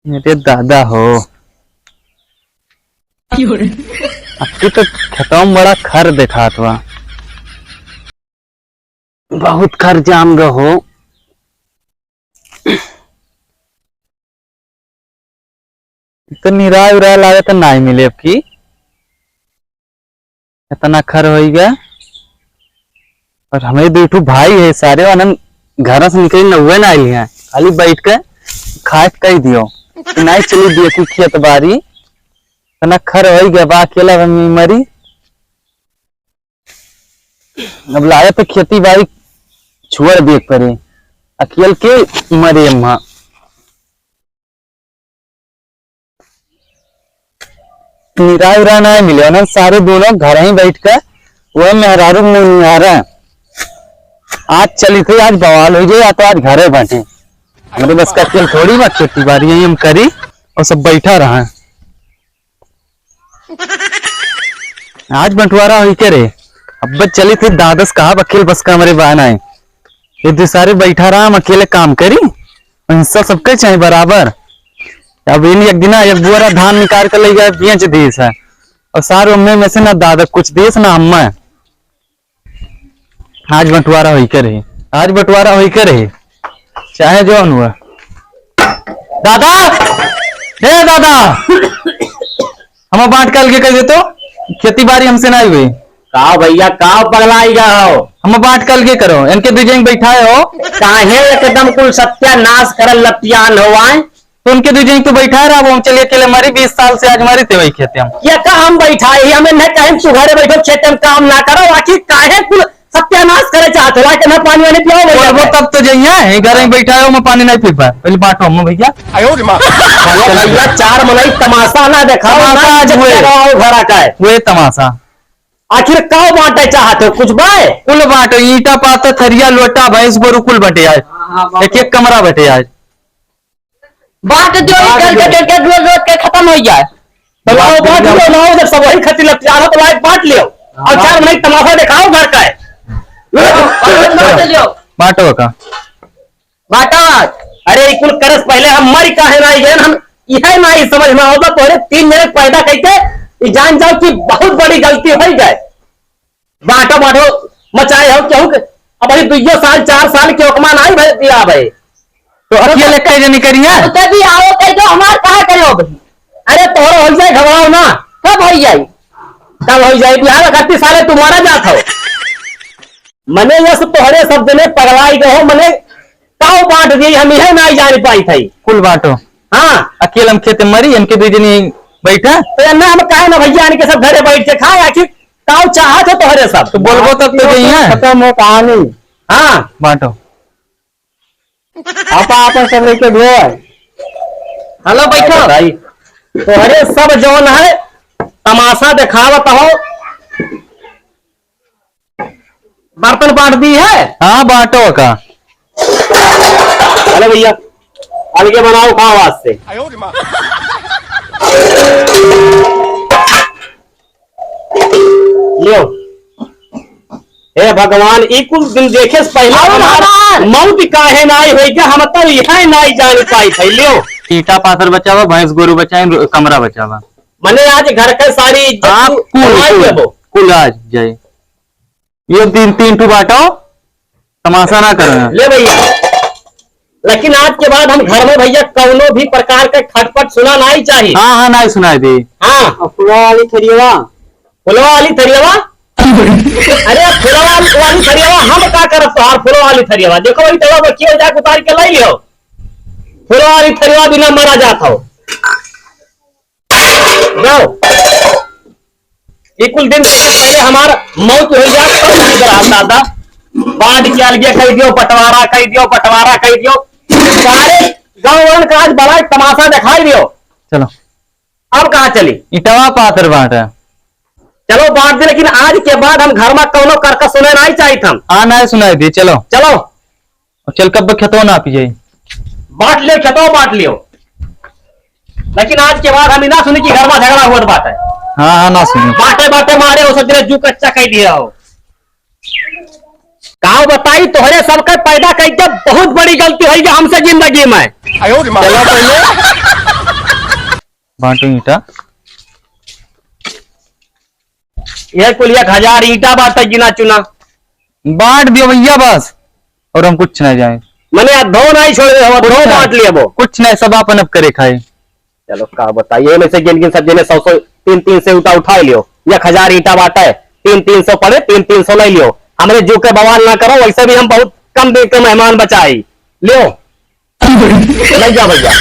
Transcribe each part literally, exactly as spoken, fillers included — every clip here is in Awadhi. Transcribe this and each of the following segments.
अरे दादा हो, अबकी तो खेतवा में बड़ा खर देखात बा, बहुत खर जाम ग हो। तो निराय उराय लागे तो नाई मिले अबकी, इतना खर होई गया। और हमें दुइ ठो भाई है, सारे वनन घर से निकल नौवे ना आइल हैं, खाली बैठ के खाए के कह दियो कि नाई चली दियो कि खेत बारी, इतना खर होई गया बा, अकेला हम मरी। अब लागे तो खेती बारी छोड़ दिए के पड़ी, अकेल के मरे अम्मा। निराय उराय ना मिले, उन्हन सारे दोनों घर ही बैठ के वो मेहरारू मुँह निहारे। आज चली थी, आज बवाल हो जाए, या तो आज घरे बैठे। हमरे बस का खेल थोड़ी बा, खेती बारी यही हम करी और सब बैठा रहा। आज बंटवारा होई के रे, अब चली थी दादस कहा बखेल बस का हमरे बहन आए, ये दो सारे बैठा रहा, हम अकेले काम करी। हिस्सा सबके चाही बराबर। अब इन एक दिना एक बोरा धान निकाल के ले गए, बेच दिस है। और सार उम्मे में से ना दादा कुछ दिस ना हम्मे। आज बंटवारा होई के रही, आज बंटवारा होई के रही, चाहे जौन हुआ। दादा, हे दादा, हम बांट काल के कर देतो, खेती बारी हमसे ना हुई। का भैया, का पगलाई गया हो? हम बांट काल के करो, इनके दू जन बैठाए हो। काहे एकदम कुल सत्यानाश करल लतियान हो आए? तो उनके दू जन तो बैठाए रहा, वो हम चलिए अकेले मरी, बीस साल से आज मरी ते वही खेते हम। ये का हम बैठाए ही, हमें नहीं कहें तू घरे बैठो, खेते में काम ना करो, आखिर काहे कुल सत्यानाश करे चाहत हो? लाके ना पानी वानी पियाओ भैया बोलबो का। तब तो जइया है, घर में बैठा हो, मैं पानी नहीं पी पाए। पहले बांटो हम भैया। आयो रे माँ। अरे भैया, चार मनई तमाशा ना देखाओ, तमाशा ना आज हुए। चक्कर आओ घरा का है। हुए तमाशा। आखिर का बांटे चाहत हो? कुछ बाय? कुल बांटो, ईंटा, पाता, थरिया, लोटा, भैंस, गोरू कुल बटे आज। हाँ, हाँ, बांटो। एक एक कमरा बटे आज। बांट दो, बांट दो। एक एक, एक एक, रोज रोज के खत्म हो जाए। तो लाओ, बांट दो, लाओ, जब सब वही खातिर लतियान हो, तो लाओ, बांट लियो। और हाँ। चार मनई तमाशा देखाओ घर का है। बांट दो, बांट दो। बांटो का। बांटा। अरे, ई कुल करस पहले हम मर काहे ना गए, हम इहे ना ई समझ में आवत, तोहरे तीन जने पैदा कइके ई जान जाओ कि बहुत बड़ी गलती हो गए। बांटो, बांटो, मचाए हो केहू के। अब अभी दुइयो साल, चार साल के ओकमा नाई भय दिया भाई। तो अकेले कई जनी करिया? तो तभी आओ, कह दो, हमार कहा करो अभी। अरे तोहरो हो जाए, घबराओ ना। कब हो जाए? कब हो जाए? बिहार खातिर साले तुम्हारा जात हो। मने ये सब तोहरे सब जने पगलाई गए हो, मने काऊ बांट दी, हम इहे नाई जान पाई थई। कुल बांटो। हाँ। अकेले हम खेते मरी, इनके दू जनी बैठा। तो एन्ना हम काहे ना भैया, इनके सब घरे बैठ के खाए, आखिर काऊ चाहत हो तोहरे सब? तो बोलबो तब तो जइया। खत्म हो कहानी। हाँ। बांटो। आपा आपन सब लेके ढोए। हेलो, बैठो। भाई, तोहरे सब जौन है, तमाशा देखावत हो। बर्तन बांट दी है? हाँ, बांटो का। अरे भैया, अलगे बनाओ खाओ आज से। लियो। हे भगवान, ई कुल दिन देखे से पहले अरे हमार भगवान! मौत काहे नाई होई के हम तो यह नाई जान पाई थे। लियो। ईंटा पाथर बचावा, भैंस गोरू बचाई, कमरा बचावा। मने आज घर का सारी इज्जत हाँ, तू कुल, उड़ाई कुल, देबो। कुल आज जाए। ये तीन, तीन ठो बांटो, तमाशा ना करो। ले भैया, लेकिन आज के बाद हम घर में भैया कौनो भी प्रकार का खटपट सुना नहीं चाहिए। हाँ, हाँ, नहीं सुनाई दे। हाँ। और फुलवा वाली थरियवा। फुलवा वाली थरियवा? अरे फुलवा वाली थरियवा, हम का करब तोहार फुलवा वाली थरियवा? देखो वही थरियवा बच्ची हो जाके उतार के लाई लियो। फुलवा वाली थरियवा बिना मरा जात हो। जाओ। ई कुल दिन देखे पहले हमार मौत हो जाए, तब नहीं बड़ा दादा। बांट के अलगे कह दियो, बंटवारा कह दियो, बंटवारा कह दियो। सारे गाँव वालन का आज बड़ा एक तमाशा दिखाई दियो। चलो। अब कहाँ चली? इटवा पाथर बांटे। चलो बांट दे, लेकिन आज के बाद हम घर में कौनो करकस सुने नहीं चाहित हम। हाँ, नहीं सुनाई दी, चलो। चलो। और चल कब खेतवा ना पी जाई। बांट लियो, खेतवा बांट लियो। लेकिन आज के बाद हम ही ना सुनी कि घर में झगड़ा हुआ बात है। हाँ, हाँ, ना सुनी। बांटे बांटे मारे हो, सब जगह जू कच्चा कह दिया हो। का बताई, तोहरे सबके पैदा कई के बहुत बड़ी गलती होई जो हमसे जिंदगी में। चलो पहले। बांटो ईंटा। ये कुल एक हजार ईंटा बाटे, गिना चुना। बांट दियो भैया बस, और हम कुछ ना जाए। मने अधो नहीं छोड़ दे, हम कुछ अधो ना। बांट लेबो। कुछ नहीं, सब आपन अब करे खाए। चलो का बताइए, एमे से गिन गिन सब जने सौ सौ, तीन तीन सौ ईंटा उठा लियो, एक हजार ईंटा बाटे, तीन तीन सौ पड़े, तीन तीन सौ ले लियो। हमरे जू के बवाल ना करो, वैसे भी हम बहुत कम दिन के मेहमान बचाई। लियो, ले जा भैया,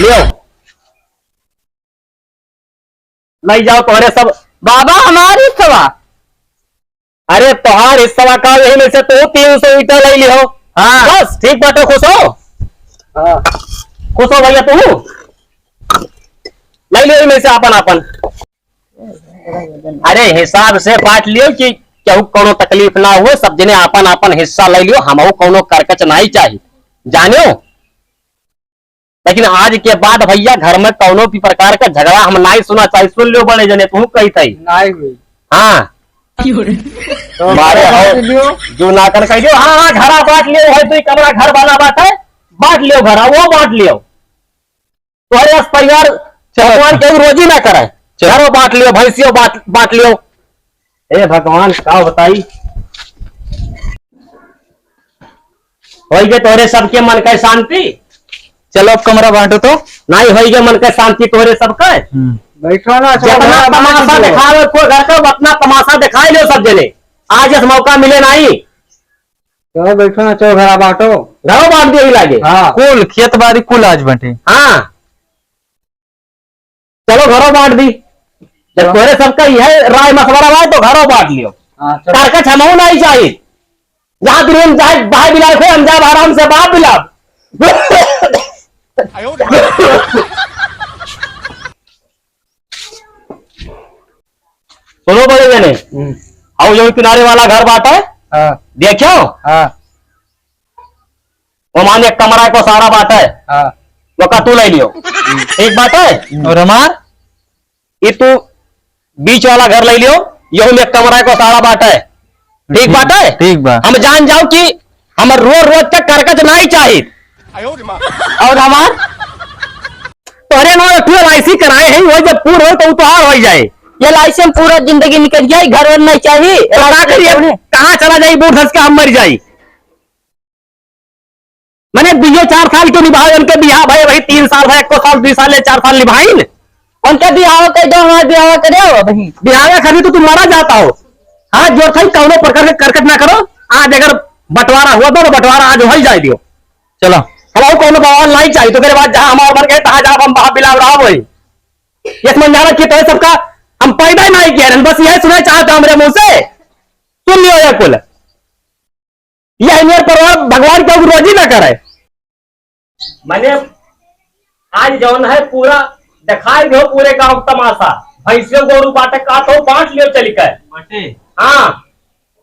लियो। लई जाओ तोहरे सब। बाबा, हमार हिस्सवा। अरे, तोहार हिस्सवा का, यही में से तू तीन सौ ईंटा लई लिहो। हाँ। बस, ठीक बाटे, खुश हो? हाँ। खुश हो भैया तू? लई लियो यही में से आपन, आपन। अरे, हिसाब से बांट लियो कि केहू कौनो तकलीफ ना हुए, सब जने आपन, आपन हिस्सा लई लियो, हमहू कौनो करकच नाई चाही, जानियो? लेकिन आज के बाद भैया घर में कौनो भी प्रकार का झगड़ा हम नाई सुना चाही। सुन लियो बड़े जने, तू कही थई। नाई हुई। हाँ। तो मारे घर हो, बांट लियो। जो नाकन कह दियो, हाँ, हाँ, घरा बांट लियो, है दुई कमरा घर वाला बात है, बांट लियो घरा, वो बांट लियो। तोहरे अस परिवार चलो। भगवान केहू रोजी ना करे। चलो। घरो बांट लियो, भैंसियो बांट, बांट लियो। ए भगवान, का बताई? होई गे तोहरे सबके मन के शांति? चलो, अब कमरा बांटो तो। नहीं होई गे मन के शांति तोहरे सबके? हम्म। बैठो ना, चलो, जितना घरा बांट तमाशा दियो। दिखावे को घर का, उतना तमाशा दिखाई लो सब जने। आज इस मौका मिले नहीं। चलो, बैठो ना, चलो, घरा बांटो। घरो बांट दियो ही लागे। हाँ। कुल खेत बाड़ी कुल आज बंटे। हाँ। चलो घरो बांट दी। जब हाँ। तोहरे सबका यह राय मशवरा रहा है तो घरो बांट लियो। हाँ, चलो। तार का छमाऊ नहीं चाहिए। जहाँ दुनिया में चाहे भाई बिलाए थे, हम जाब आराम से बाप बिलाब। सुनो बड़े जने, हम्म। आओ जो किनारे वाला घर बाटा है, हाँ। देखो? हाँ। वो मान एक कमरा को सारा बात है, हाँ। वो का तू ले लियो, ठीक बात है? और हमार? ये तू बीच वाला घर ले लियो, यहू में एक कमरा को सारा बात है, ठीक ठीक, बात है? ठीक बा। हम जान जाओ कि हमर रोज रोज का करकच नहीं चाहिए। और हमार? तोहरे नाम एक ठो एल आई सी कराए हैं, वो जब पूर हो तो उ तोहार हो जाए। एल आई सी में पूरा जिंदगी निकल जाए, घर वर नहीं चाहिए। तो का करिए? कहाँ चला जाए, बूढ़ धस के हम मर जाए। मने दुइयो चार साल के निभावे, उनके बियाह भए वही तीन साल भए, एको साल, दुई साल या चार साल निभाइन। उनके बियाह कर दो, हमार बियाह करे हो अबही। बियाह खातिर तो तू मरा जाता हो। हाथ जोड़ थाई, कौनो प्रकार के करकट ना करो। आज अगर बंटवारा हुआ तो बंटवारा आज हो ही जाए दियो। चलो। हम और कौनो बवाल नहीं चाहिए, तो ओकरे बाद जहाँ हमार मर गए, तहाँ जाब हम बाप बिलाव रहा वही। ये समझ में आवा कि तो सबका हम पैदा ही नहीं किया, बस यही सुना चाहता हूँ मेरे मुंह से। सुन लियो ये कुल। यह मेरे परिवार भगवान के रोजी ना करे। मने आज जौन है पूरा दिखाई दो पूरे गांव का तमाशा। भैंसियों गोरू बाटे का तो बांट लियो चल के। बांटे? हाँ।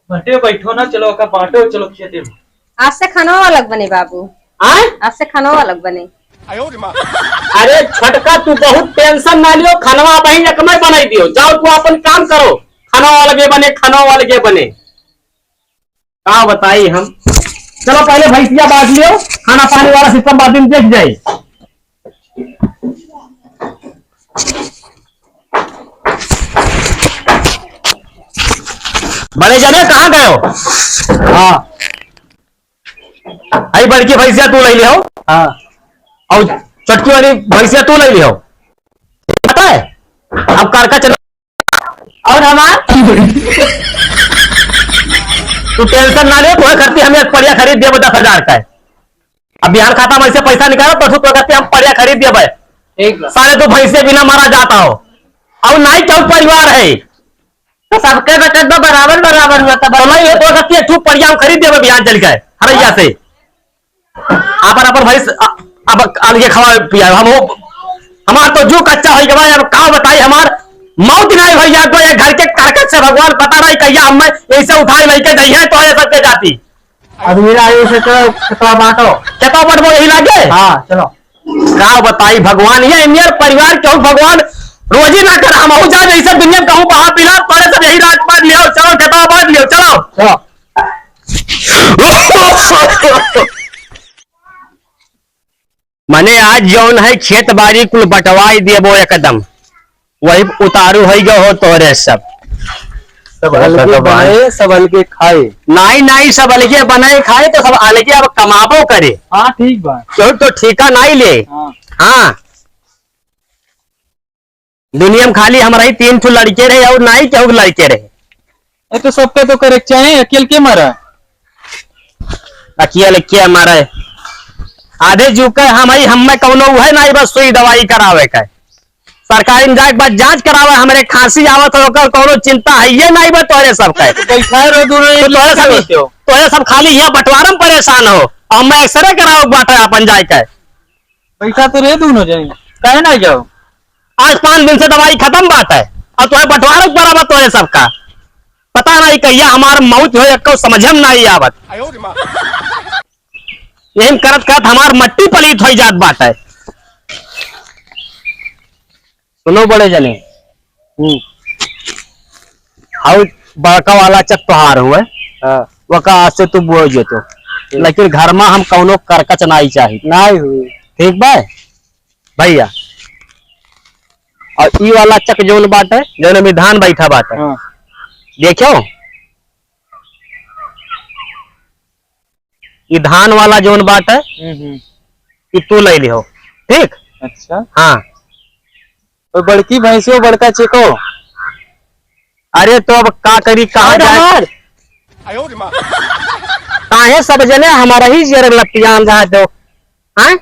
बांटे बैठो ना, चलो का बांटो, चलो खेते में। आज से खाना अलग बने बाबू। आय? आज से खाना अलग बने। अरे छोटका तू बहुत टेंशन ना लियो, खानवा वहीं एक में बनाई दियो। जाओ तू अपन काम करो, खाना अलगे बने, खाना अलगे बने। का बताई हम। चलो पहले भैंसिया बांट लियो, खाना पानी वाला सिस्टम बाद में देख जाई। बड़े जने कहाँ गए हो? हाँ। आई बड़की भैंसिया तू ले लियो। हाँ। और छोटकी वाली भैंसिया तू ले लियो। पता है? अब कार का चला और हमार? तू टेंशन ना ले, तोहे करती हम एक पड़िया खरीद देबे दस हजार का है। अब बिहान खाता में से पैसा निकालो, परसों तोहे करती हम पड़िया खरीद देबे। ठीक बा। साले तू भैंसे बिना मारा जाता हो। और नाई क्यों परिवार है? तो सबके बचत बा, बराबर, बराबर हुआ था। तो नहीं हो, तोहे करती एक ठू पड़िया हम खरीद देबे बिहान चल के, हरैया से। आपन, आपन भैंस, अ-, अब अलगे खवा पिया। हम हो, हमार तो जू कच्चा होई गवा, अब का बताई, हमार मौत नहीं होई जात बा, ये घर के करकट से भगवान पता नहीं कहिया हमें ऐसे उठाए लेके जाइए तो ये सबके जाती। अब मेरा ये से तो खेतवा बांटो। खेतवा बांटबो यही लागे? हाँ, चलो। का बताई भगवान, ये मेर परिवार कहूँ भगवान रोजी ना कर, हम हो जाए ऐसे दुनिया में कहूँ बहा पिला, पड़े सब यही रात बांट लियो, चलो खेतवा बांट लियो, चलो। चलो। मने आज जौन है खेत बाड़ी कुल बंटवाई देबो एकदम, वही उतारू है जो हो तोरे सब। सब अलगे बनाए, सब अलगे खाए। नाई, नाई, सब अलगे बनाए खाए तो सब अलगे अब कमाबो करे। हाँ, ठीक बा। केहू तो ठीका नाई ले। हाँ। हाँ। दुनिया में खाली हमरा ही तीन ठो लड़के रहे और नाई केहू के लड़के रहे। ए, तो सबके तो करे के चाहे, अकेल के मारा? अकेल के मारा? आधे जुग के हम ही, हम में कौनो उहे नाई, बस सुई दवाई करावे के। सरकारी में जाके बाद जांच करावे, हमरे खांसी आवत हो, ओकर कौनो चिंता है ये नाई बा तोहरे सब के। तो बैठा रहो दोनों, तो तोहरे सब, तोहरे सब खाली यहाँ बंटवारा में परेशान हो, और मैं एक्सरे करावे के बाटे अपन जाए के। पैसा तो रहे दोनों जने, काहे ना जाओ? आज पाँच दिन से दवाई खत्म बाटे, और तोहे बंटवारा के बराबर तोहे सबका। पता नहीं कहिया हमार मौत हो, एको समझ में नहीं आवत। यही करत करत हमार मट्टी पलीत हो जात बाटे। सुनो बड़े जने, हम्म। हाउ बड़का वाला चक तोहार हुए, हाँ। वका आज से तू बोए जेतो, ठीक। लेकिन घर में हम कौनो करकच नाई चाही। नाई हुई। ठीक बा भैया, और ई वाला चक जौन बाटे, जौन में धान बैठा बाटे, हाँ। देखो, ई धान वाला जौन बाटे, हम्म, हम्म। ई तू ले लिहो, ठीक? अच्छा। हाँ। और बड़की भैंसियो, बड़का चको? अरे तो अब का करी, कहाँ और जाए? हमार? काहे सब जने हमारा ही जर लपियान रहा दो, हाँ?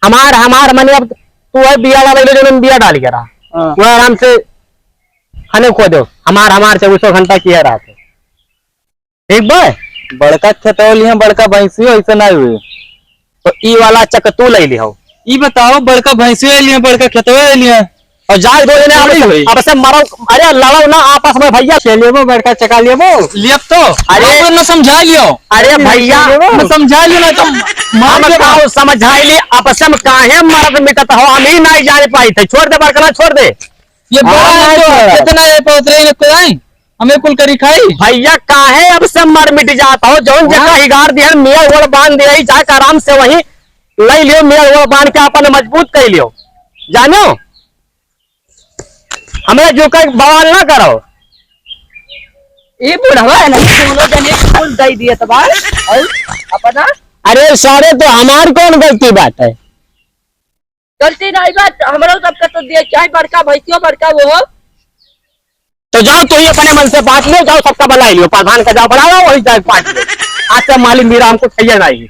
हमार, हमार मने अब तू है बिया डाले, जो बिया डाल के रहा, हाँ। वो आराम से खाने को दो, हमार, हमार चौबीसों घंटा किया रहा थे। ठीक बा? बड़का खेतवा लिहे, बड़का भैंसियो, ऐसे ना हुए। तो ई वाला चक तू ले लिहो। ई बताओ, बड़का भैंसियो लिहे, बड़का खेतवा लिहे। और जाए दो जने, अब थोड़ी से, हुई। अब से मरो, अरे लड़ो ना आपस में भैया। के लेबो, बड़का चका लेबो। लियब तो। अरे। आप ना समझा लियो। अरे भैया। लेबो। हम समझा लियो ना तो मार हम देबो। का समझाई ली, आपस में काहे मरद मिटत हो, हम ही नहीं जाने पाई थे। छोड़ दे बड़का ना, छोड़ दे। ये बड़ा हाँ, है तो, हाँ। कितना ये पहुंच रही है, कोई? हमें कुल करी खाई। भैया, काहे अब से मर मिट जात हो? जौन हाँ। जगह हिगार दिहन, मेड़ ओड़ बांध दिया, जाके आराम से वहीं लई लियो, मेड़ ओड़ बांध के अपन मजबूत कर लियो। जानो, हमें जो कहीं बवाल ना करो। ये बुढ़वा है ना, दोनों जने कुल दे दिए तबार और अपना। अरे सारे, तो हमार कौन गलती बात है? गलती नहीं बात, हमरो सबके तो दिए, चाहे बड़का भैंसियो बड़का वो हो। तो जाओ, तू ही अपने मन से बांट लियो, जाओ सबका बुला लियो, प्रधान का जाओ बुलाओ, वही जाके बांट लियो। आज से मालिक मेरा हमको चाहिए नहीं।